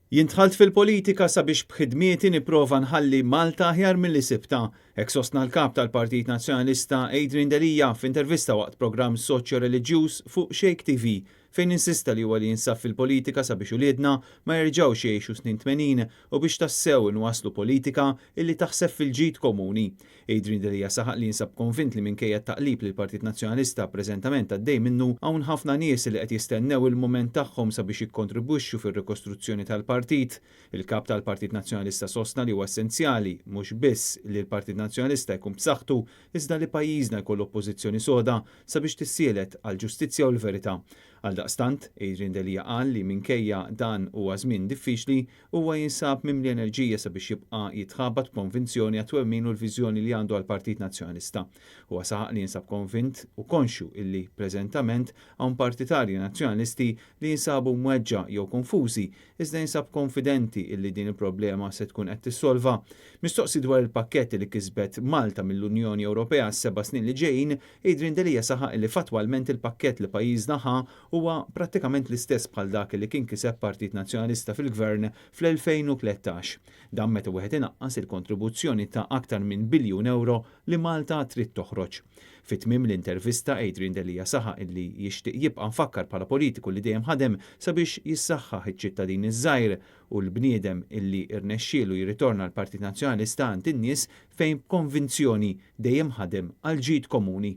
Jien dħalt fil-politika sabiex b'ħidmieti nipprova nħalli Malta aħjar milli sibtha, hekk sostna l-Kap tal-Partit Nazzjonalista Adrian Delia f'intervista waqt programm soċjo-reliġjuż fuq Shake TV fejn insista li huwa li jinsab fil-politika sabiex uliedna ma jerġgħux jgħixu snin 80 u biex tassew inwasslu politika illi taħseb fil-ġid komuni. Adrian Delia saħaq li jinsab konvint li minkejja t-taqlib li l-Partit Nazzjonalista preżentament għaddej minnu, hawn ħafna nies li qed jistennew il-mument tagħhom sabiex jikkontribwixxu fir-rikostruzzjoni tal-partit. Il-Kap tal-Partit Nazzjonalista sostna li huwa essenzjali mhux biss li l-Partit Nazzjonalista jkun b'saħħtu iżda li pajjiżna jkollu oppożizzjoni soda sabiex tissielet għall-ġustizzja u l-verità. Għaldaqstant, Adrian Delia qal li minkejja dan huwa żmien diffiċli, huwa jinsab mimli enerġija sabiex jibqa' jitħabat b'konvinzjoni għat-twemmin u l-viżjoni li għandu għall-Partit Nazzjonalista. Huwa saħaq li jinsab konvint u konxju illi preżentament hawn partitarji Nazzjonalisti li jinsabu mweġġa' jew konfużi iżda jinsab konfidenti illi din il-problema se tkun qed tissolva. Mistoqsi dwar il-pakkett li kisbet Malta mill-Unjoni Ewropea għas-seba' snin li ġejjin, Adrian Delia saħaq illi fattwalment il-pakkett li pajjiżna ħa huwa prattikament l-istess bħal dak li kien kiseb Partit Nazzjonalista fil-Gvern fl-2013. Dan meta wieħed inaqqas il-kontribuzzjoni ta' aktar minn biljun ewro li Malta trid toħroġ. Fi tmiem l-intervista Adrian Delia saħaq illi jixtieq jibqa' mfakkar bħala politiku li dejjem ħadem sabiex jissaħħaħ iċ-ċittadin iż-żgħir u l-bniedem illi rnexxielu jirritorna l-Partit Nazzjonalista għand in-nies fejn b'konvinzjoni dejjem ħadem għall-ġid komuni.